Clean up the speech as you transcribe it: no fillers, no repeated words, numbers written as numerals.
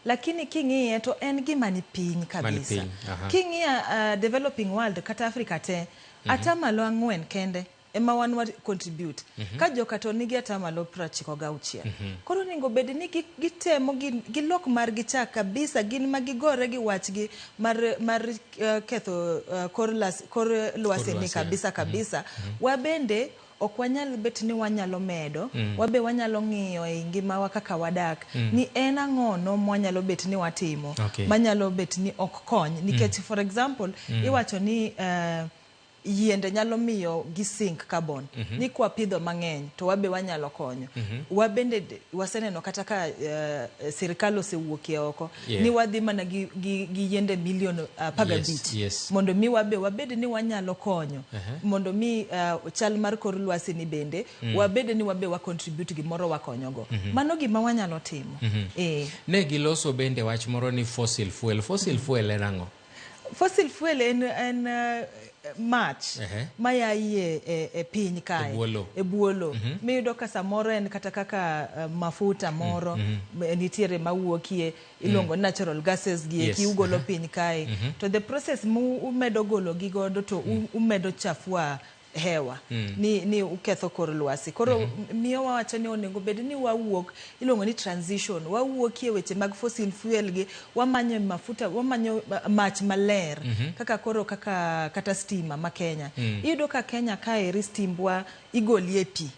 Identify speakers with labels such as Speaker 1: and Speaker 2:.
Speaker 1: Lakini king'iye to en gima ni piny kabisa.
Speaker 2: Piny, aha.
Speaker 1: King'iyo developing world kata Africa te, 4% kende ema wan wa contribute. Ka joka to nigi 96%. Koro onego bed ni gitemo gilok margi cha kabisa, gin ma gigore gi wachgi mar ketho kor lwasi ni
Speaker 2: lwasi,
Speaker 1: kabisa kabisa. Wabende ok wanyal bet ni wanyalo medo, wabe wanyalo ng'iyo e ngimawa kaka wadak ni en ang'ono mwanyalo bet ni watimo manyalo bet ni ok kony, nikech for example iwacho ni yiende nyalo miyo gi sink carbon ni kwapidho mang'eny to wabe wanyalo konyo. Wabende waseneno kata ka sirikal osewuokie oko ni wadhi mana gi yiende milion 15 mondo mi wabe wabed ni wanyalo konyo mondo mi chal mar kor lwasi ni bende wabed ni wabe wa contribute gimoro wakonyogo. Mano gima wanyalo timo.
Speaker 2: Ne giloso bende wach moro ni fossil fuel. Fossil fuel en ang'o?
Speaker 1: Fossil fuel en mach maya e piny kae.
Speaker 2: E bwo lowo.
Speaker 1: E bwo lowo miyudo ka samoro en kata kaka mafuta moro nitiere mawuokie iluongo ni natural gases gi eki ugolo piny kae, to the process mu umedo golo gi godo to umedo chafua hewa ni uketho kor lwasi. Koro miyo wawacho ni onego bed ni wawuok, iluongo ni transition, wawuokie weche mag fossil fuel gi wamanyo mafuta, wamanyo mach maler kaka koro kaka kata stima ma Kenya. Iyudo ka Kenya kaeri stimbwa igolie pi.